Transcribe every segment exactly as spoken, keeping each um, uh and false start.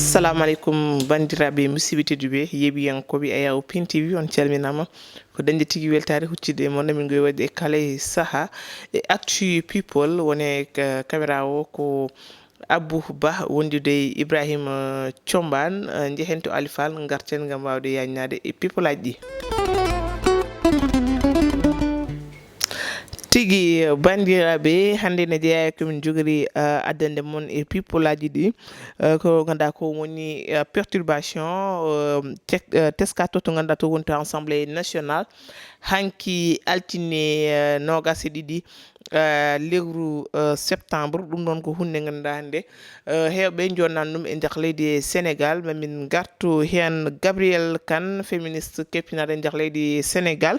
Assalamu aleykum, banndiraaɓe musidɓe tedduɓe, yeeɓiyankooɓe Ayaw Pin T V, on calminaama. Ko dañde tigi weltaare huccitde e mon, min ngoy waɗde e kala e sahaa e Actu People. Woni e ka-, caméra o ko Abou Ba wondude e Ibrahima Thiombane. Eh, njehen to Ali Fall, ngarten ngam waawde yaajnaade e people aji ɗi. Tigi, banndiraaɓe, hannde ne jeyaa ko min njogori, eh, addande mon e people aji ɗi. Eh, ko ngannduɗaa ko woni, eh, perturbation, eh, tek-, eh, teskato to ngannduɗaa to woni to Assemblée nationale. Hanki altine, eh, noogaas e ɗiɗi, eh, lewru, eh, septembre. Ɗum ɗoon ko huunde ngannduɗaa hannde, eh, heewɓe njonnaan ɗum e nder leydi Sénégal. Ma min ngartu heen Gabrielle Kane, féministe keppinaaɗo e nder leydi Sénégal.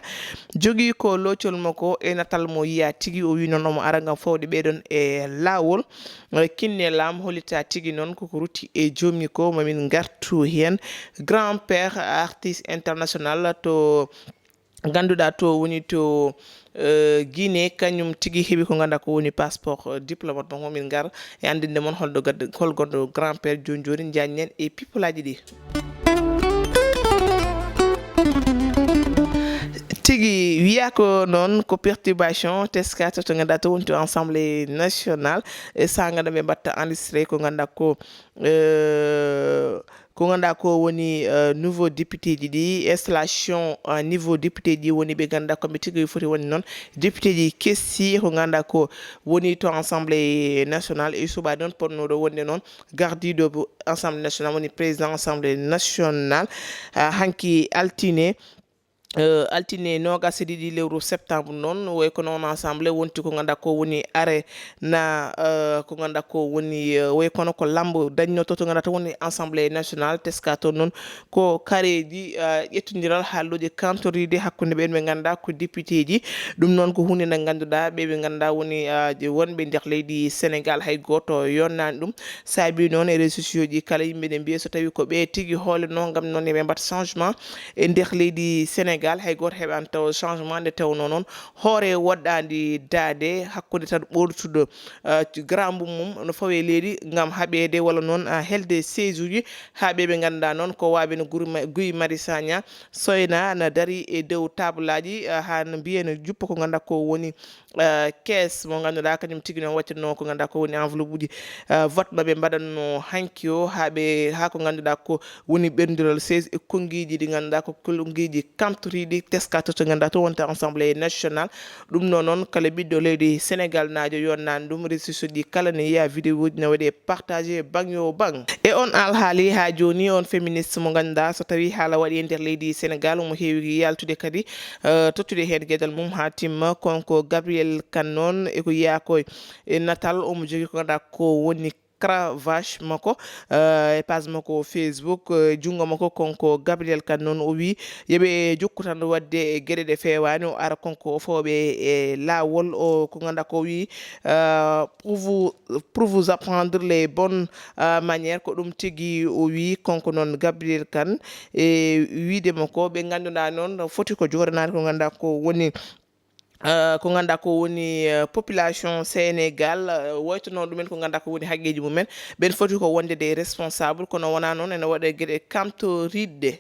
Jogii ko loocol makko e natal mo yiyaa tigi, o wii noon omo ara ngam fawde ɓee ɗoon e laawol. Eh, kinne laam hollita tigi noon koko rutti e joomi ko. Ma min ngartu heen grand-père artiste international to ngannduɗaa to woni to, eh, Guinée, kañum tigi heɓi ko ngannduɗaa ko woni passeport, eh, diplomate makko. Min ngar e anndinde mon holɗo gadde, hol gonɗo grand-père jooni jooni, njaajnen e people aji ɗi. Tigi wiyaa ko noon ko perturbation, teskato to ngannduɗaa to woni to Assemblée nationale, e saanga ɗo ɓe mbatta enregistré ko ngannduɗaa ko, eh, ko ngannduɗaa ko woni, eh, nouveau député ji ɗi, installation, eh, niveau député ji woni ɓe ngannduɗaa ko ɓe tigi foti wonde noon député ji kesi, ko ngannduɗaa ko woni to Assemblée nationale, e suɓaade noon potnooɗo wonde noon gardiiɗo bo Assemblée nationale, woni président Assemblée nationale, ah, hanki altine, eh, altine noogaas e ɗiɗi lewru septembre noon, way kono on Assemblée wonti ko ngannduɗaa ko woni are na, eh, ko ngannduɗaa ko woni, eh, way kono ko lambo dañnoto to ngannduɗaa to woni Assemblée nationale, teska toon noon ko kareeji, eh, ƴettondiral haalooji kantoriiɗi hakkunde ɓeen ɓe ngannduɗaa ko député ji. Ɗum noon ko huunde nde ngannduɗaa ɓe ɓe ngannduɗaa woni, eh, wonɓe nder leydi Sénégal hay gooto yonnaani ɗum. Saabii noon e réseaux sociaux ji kala yimɓe ne mbiya so tawii ko ɓe tigi hoolenoo ngam noon eɓe mbaɗa changement e nder leydi Sénégal, hay gooto heɓaani taw changement nde tawnoo noon hoore woɗɗaandi daade hakkunde tan ɓortuɗo, ah, grand mbubb mum no fawi e leydi ngam haɓeede walla noon, ah, helde siège uji haa ɓe ɓe ngannduɗaa noon ko waaɓe no Guy Ma-, Guy Marius Sagna, Soyna na darii e dow tablaaji, ah, haa no mbiye no juppa ko ngannduɗaa ko woni eh, caisse mo ngannduɗaa kañum tigi noon waɗatnoo ko ngannduɗaa ko woni enveloppe uji, eh, vote maɓɓe mbaɗatnoo hanki o haa ɓe, haa ko ngannduɗaa ko woni ɓerndiral seize e konngiiji ɗi ngannduɗaa ko konngiiji kamtoriiɗi teska to, to ngannduɗaa to wonta Assemblée nationale. Ɗum ɗo noon kala ɓiɗɗo leydi Sénégal naajo yonnaani ɗum, réseaux sociaux ɗi kala ne yiya vidéo uji ne waɗe partagé bang yo bang. E on alhaali haa jooni on féministe mo ngannduɗaa so tawii haala waɗi e nder leydi Sénégal omo heewi yaltude kadi eh, tottude heen geɗal mum haa timma. Kanko Gabrielle Kane noon e ko yiyaa ko e natal omo jogii ko ngannduɗaa ko woni cravache makko, eh, e page makko Facebook, eh, junngo makko kanko Gabrielle Kane noon o wii yo ɓe jokku tan waɗde e geɗe ɗe feewaani o ara kanko o fawɓe e laawol o ko ngannduɗaa ko wii, eh, pour vous, pour vous apprendre les bonnes, eh, manières ko ɗum tigi o wii kanko noon Gabrielle Kane. E wiide makko ɓe ngannduɗaa noon foti ko jooranaade ko ngannduɗaa ko woni, eh, ko ngannduɗaa ko woni, eh, population Sénégal, eh, woytonoo ɗumen ko ngannduɗaa ko woni haqqeeji mumen, ɓen foti ko wonde des responsables kono wonaa noon ene waɗa geɗe kamtoriɗɗe.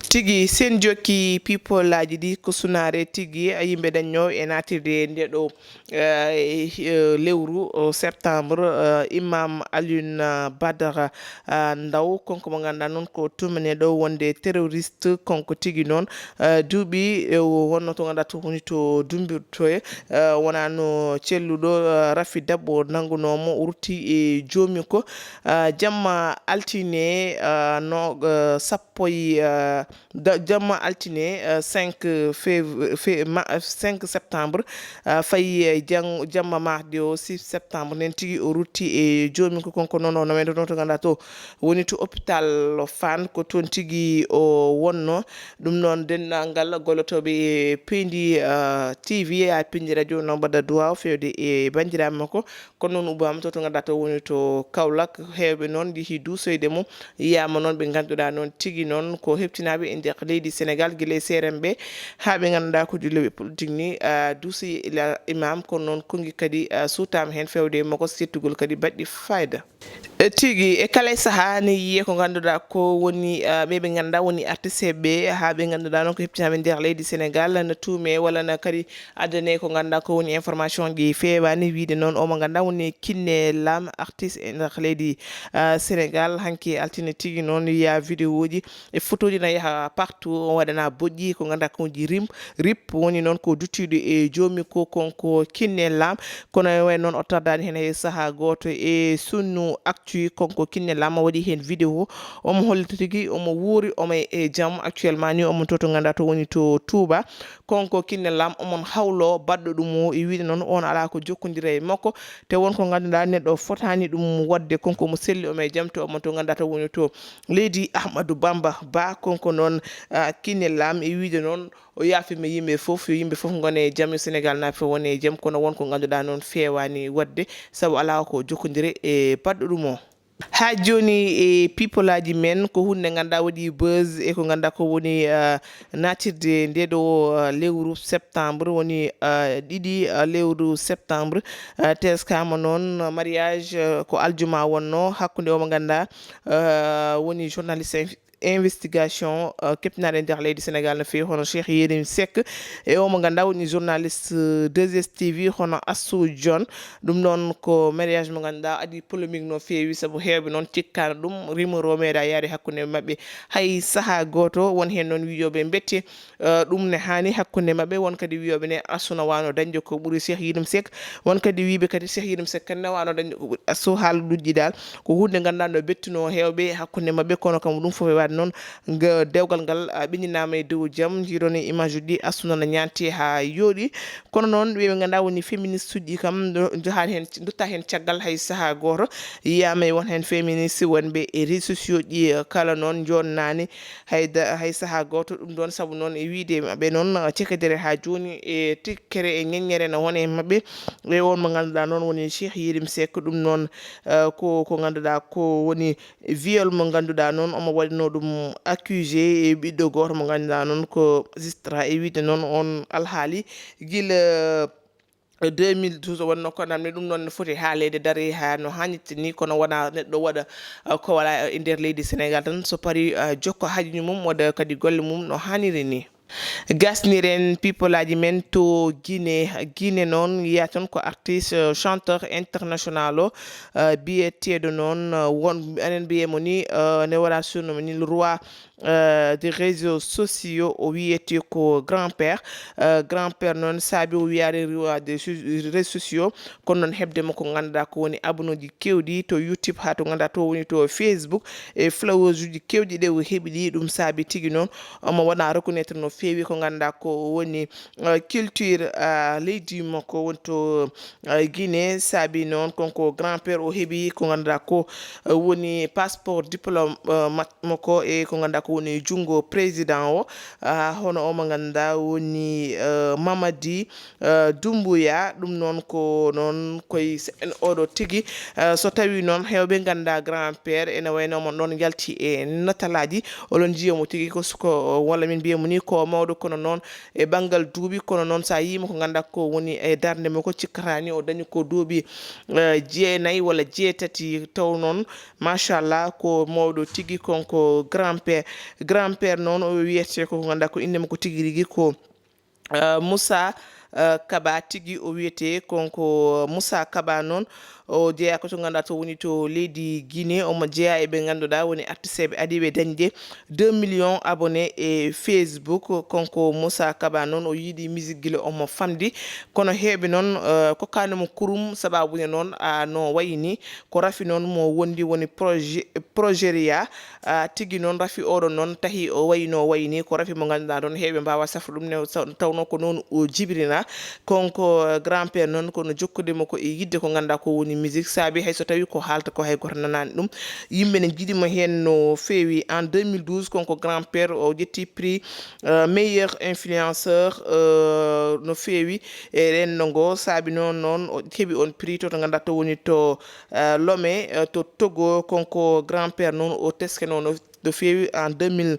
Tigi sen jokki people aji ɗi ko sunaare tigi yimɓe dañnoo e naatirde nde ɗo eh, eh, lewru, eh, septembre, eh, Imam Alioune, eh, Badara, eh, Ndaw, kanko mo ngannduɗaa noon ko tuumaneeɗo wonde terroriste, kanko tigi noon, eh, duuɓi, eh, wonno to ngannduɗaa to woni to Dumbirtoye, eh, wonaa no celluɗo, eh, Rafi Dabbo nanngunoo mo, o rutti e joomi ko, eh, jamma altine, eh, no, eh, sappo e, eh, Da-, jamma altine, eh, cinq fév-, fe-, ma-, cinq septembre, eh, fayi, eh, jang-, jamma mardi o six septembre nden tigi o rutti e joomi ko kanko noon o no wayno to ngannduɗaa to woni to hôpital Fann ko toon tigi o wonno. Ɗum noon denndaangal gollotooɓe e Pindi, eh, T V haa Pindi Radio no mbaɗa duwaaw feewde e banndiraaɓe makko. Kono noon ubbaama to, to ngannduɗaa to woni to Kaolack, heewɓe noon njehii duusoyde mo, yiyaama noon ɓe ngannduɗaa noon tigi noon ko heɓtinaaɓe e nder leydi Sénégal, gila e C R M ɓe haa ɓe ngannduɗaa ko dillooɓe politique ni, ah, duusi ila imam, kono noon konngi kadi, ah, suutaama heen feewde e makko, settugol kadi baɗɗi fayda. Tigi, e kala e sahaa ne yiyee ko ngannduɗaa ko woni, ah, ɓe ɓe ngannduɗaa woni artisteeɓe ɓe, haa ɓe ngannduɗaa noon ko heɓtinaaɓe nder leydi Senegaal, na tuumee walla na kadi addanee ko ngannduɗaa ko woni information ji feewaani. Wiyde noon, o mo ngannduɗaa woni Kiné Lam, artiste e nder leydi, ah, Senegaal, hanki altine tigi noon, yiyaa vidéo ji e photo ji na yaha partout, o waɗana boƴƴi ko ngannduɗaa ko ji rim, rip, woni noon ko duttiiɗo e joomi ko, kon ko Kiné Lam. Kono e way noon o tardaani heen hay sahaa gooto e Sunu Actu, kon ko Kiné Lam o waɗi heen vidéo, omo hollita tigi omo wuuri, omo e jam actuellement ni, omo to, to ngannduɗaa to woni to Touba. Kon ko Kiné Lam, omon hawlo baɗɗo ɗum o, e wiyde noon on alaa ko jokkondira e makko, te won ko ngannduɗaa neɗɗo fotaani ɗum waɗde, kon ko mo selli, omo e jam, te omo to ngannduɗaa to woni to leydi Ahmadou Bamba Ba, kon ko noon, ah, Kiné Lam, e wiyde noon o yaafiima yimɓe fof, yo yimɓe fof ngone e jam, yo Senegaal naaɓe fof wone e jam, kono won ko ngannduɗaa noon feewaani waɗde, sabu alaa ko jokkondire e baɗɗo ɗum o. Haa jooni e pipolaaji men, ko huunde nde ngannduɗaa waɗi buzz e ko ngannduɗaa ko woni, ah, naatirde nde ɗo, ah, lewru septembre, woni, ah, ɗiɗi, ah, lewru septembre, ah, teskaama noon mariage, ah, ko aljuma wonno hakkunde o mo ngannduɗaa, ah, woni journaliste inf-, investigation, ah, keɓtinaaɗo e nder leydi Senegaal no feewi, hono Cheikh Yérim Seck, e o mo ngannduɗaa woni journaliste, euh, deux S T V, hono Astou Dione. Ɗum noon ko mariage mo ngannduɗaa adii polémique no feewi, sabu heewɓe noon cikkaano ɗum, rumeur o meeɗaa yahde hakkunde maɓɓe hay sahaa gooto. Won heen noon wiyooɓe mbette, eh, ɗum ne haani hakkunde maɓɓe, won kadi wiyooɓe ne Astou na waawno dañde ko ɓuri Cheikh Yérim Seck, won kadi wiyɓe kadi Cheikh Yérim Seck kadi na waawno dañde ko ɓuri Astou. Haalduuji ɗi daal ko huunde ngannduɗaa no bettunoo heewɓe hakkunde maɓɓe, kono kam ɗum fof e waɗde noon, nga dewgal ngal, a, ɓenndinaama e dow jam. Njiiron e image uji ɗi, Astou nana ñaanti haa yooɗi. Kono noon, ɓe ɓe ngannduɗaa woni féministe uji ɗi kam, ndo-, njohaani heen, nduttaa heen caggal hay sahaa gooto. Yiyaama e won heen féministe wonɓe e réseaux sociaux ɗi, eh, kala noon njoonnaani hay da-, hay sahaa gooto. Ɗum ɗoon sabu noon e wiyde maɓɓe noon, eh, cekadere haa jooni e tikkere e ñeññere no woni e maɓɓe. E on mo ngannduɗaa noon woni Cheikh Yérim Seck. Ɗum noon, eh, ko, ko ngannduɗaa ko woni viol mo ngannduɗaa noon omo waɗnoo ɗum accusé e ɓiɗɗo gooto mo ngannduɗaa noon ko magistrat, e wiyde noon on alhaali gila deux mille douze o wonnoo ko namde. Ɗum noon ne foti haaleede, darii haa no haanirta ni, kono wonaa neɗɗo waɗa, uh, ko wala e nder leydi Senegaal tan, so parii, uh, jokka hajuji mum, waɗa kadi golle mum no haaniri ni. Gasniren pipolaaji men to Guinée. Guinée noon, yiyaa toon ko artiste, euh, chanteur international o, euh, biyeteeɗo noon, euh, won, enen mbiyee mo ni, euh, nde wonaa surnom ni, le roi, euh, des réseaux sociaux, o wiyetee ko Grand Père. Euh, Grand Père noon saabi o wiyaade roi des su-, réseaux sociaux, kono noon heɓde mo ko ngannduɗaa ko woni abonnés ji keewɗi to YouTube, haa to ngannduɗaa to woni to Facebook, e followers uji keewɗi ɗe o heɓi ɗi. Ɗum saabi tigi noon omo waɗa reconnaître no feewi ko ngannduɗaa ko woni, eh, culture, eh, leydi makko woni to, eh, Guinée. Saabi noon kon ko Grand Père o heɓi ko ngannduɗaa ko, eh, woni passeport diplôme, eh, mat-, makko e ko ngannduɗaa ko woni junngo président o, ah, hono o mo ngannduɗaa woni, eh, Mamadi, eh, Doumbouya. Ɗum noon ko noon koye se-, en oɗo tigi, eh, so tawii noon heewɓe nganndaa Grand Père ene wayno mo ɗoon yalti e natalaaji, oɗon njiya mo tigi ko suka, walla min mbiya mo ni ko mawɗo, kono noon e banngal duuɓi, kono noon so a yii mo ko ngannduɗaa ko woni e darnde makko, cikkataa ni o dañi ko duuɓi, eh, jeenayi walla jeetati, taw noon machallah ko mawɗo tigi, kon ko Grand Père. Grand Père noon o wiyetee ko ngannduɗaa ko innde makko tigi rigi ko, eh, Moussa, eh, Kaba tigi o wiyetee, kon ko Moussa Kaba noon o jeyaa ko to ngannduɗaa to woni to leydi Guinée, omo jeyaa e ɓe ngannduɗaa woni artisteeɓe adiiɓe dañde deux millions abonnés e Facebook. Kon ko Moussa Kaba noon o yiɗi musique gila omo famɗi, kono heewɓe noon, eh, kokkaani mo kurum, sabaabu ne noon, a, no wayi ni ko rafi noon mo wondi woni projet, progeria, a, tigi noon rafi oɗo noon tahi o wayi no wayi ni, ko rafi mo ngannduɗaa ɗoon heewɓe mbaawa safrude ɗum ne, sa-, tawnoo ko noon o jibrinaa. Kon ko, eh, Grand Père noon, kono jokkude mo ko e yiɗde ko ngannduɗaa ko woni musique, saabi hay so tawii ko haalta ko hay gooto nanaani ɗum. Yimɓe ne njiɗi mo heen no feewi. En deux mille douze, kon ko Grand Père o ƴetti prix, euh, meilleur influenceur, euh, no feewi e renndo ngo. Saabi noon, noon o heɓi on prix to, to ngannduɗaa to woni to, euh, Lomé, euh, to Togo. Kon ko Grand Père noon o teskenoo no no feewi en deux mille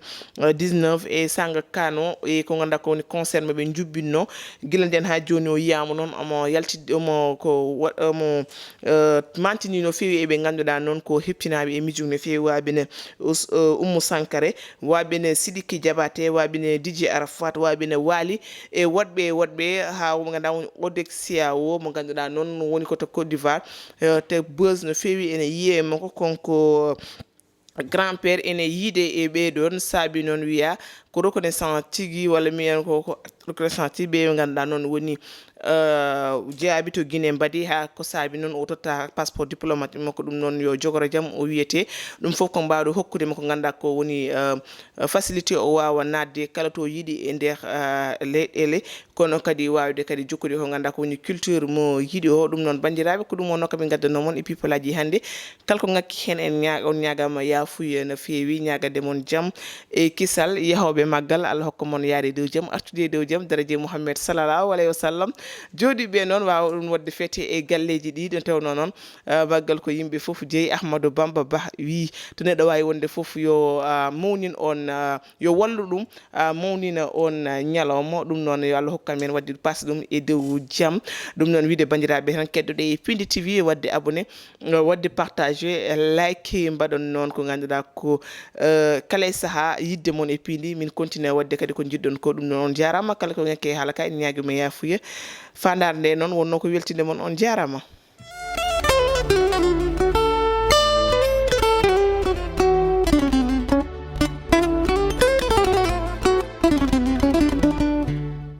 dix-neuf e Sanga Kano, e ko ngannduɗaa ko woni concert mo ɓe njubbinno. Gila nden haa jooni o yiyaama noon, omo yalti, omo ko wa-, omo, eh, mantini no feewi e ɓe ngannduɗaa noon ko heptinaaɓe e musique no feewi, waabine Us-, eh, Oumou Sankare, waabine Sidiki Diabaté, waabine D J Arafat, waabine Wali e woɗɓe e woɗɓe, haa mo ngannduɗaa woni Odexia o, mo ngannduɗaa noon woni ko to Côte d'Ivoire, eh, te buzz no feewi ene yiyee makko, kanko grand-père ene yiide e ɓee ɗoon, saabi noon wiya ko reconnaissant tigi, walla mbiyen ko, ko reconnaissant tigi ɓe ngannduɗaa noon woni, eh, jeyaaɓe to Guinée mbaɗi, haa ko saabi noon o totta passeport diplomatique makko. Ɗum noon yo jogoro jam o wiyetee. Ɗum fof ko mbaawɗo hokkude mo ko ngannduɗaa ko woni, eh, facilité o waawa naatde kala to yiɗi e nder, eh, leyɗeele, kono kadi waawde kadi jokkude ko ngannduɗaa ko woni culture mo yiɗi o. Ɗum noon, banndiraaɓe, ko ɗum wonnoo ko min ngaddanoo mon e people aji hannde. Kala ko ngakki heen, en ñaa-, on ñaagaama yaafuya no feewi, ñaagande mon jam e kisal, yahooɓe maggal, Allah hokka mon yaade e dow jam, artude e dow jam, daraje Muhammed sallallahu alayhi wa sallam. Jooɗiiɓe noon waawa ɗum waɗde fete e galleeji ɗi, ɗo tawnoo noon, ah, maggal ko yimɓe fof jeyi. Ahmadou Bamba Ba wii, to neɗɗo waawi wonde fof, yo, ah, mawnin on, ah, yo wallu ɗum, ah, mawnina on, ah, ñalawma. Ɗum noon, yo Allah hokku men waɗde passe ɗum e dow jam. Ɗum noon, wiide banndiraaɓe tan keɗoɗen e Pindi T V, waɗde abonné, eh, waɗde partagé, eh, like, mbaɗon noon ko ngannduɗaa ko, eh, kala e sahaa yiɗde mon e Pindi, min continue waɗde kadi ko njiɗɗon ko. Ɗum noon, on njaaraama, kala ko ngakki e haala ka, en ñaagii mo yaafuya. Faandaare nde noon wonnoo ko weltinde mon, on njaaraama.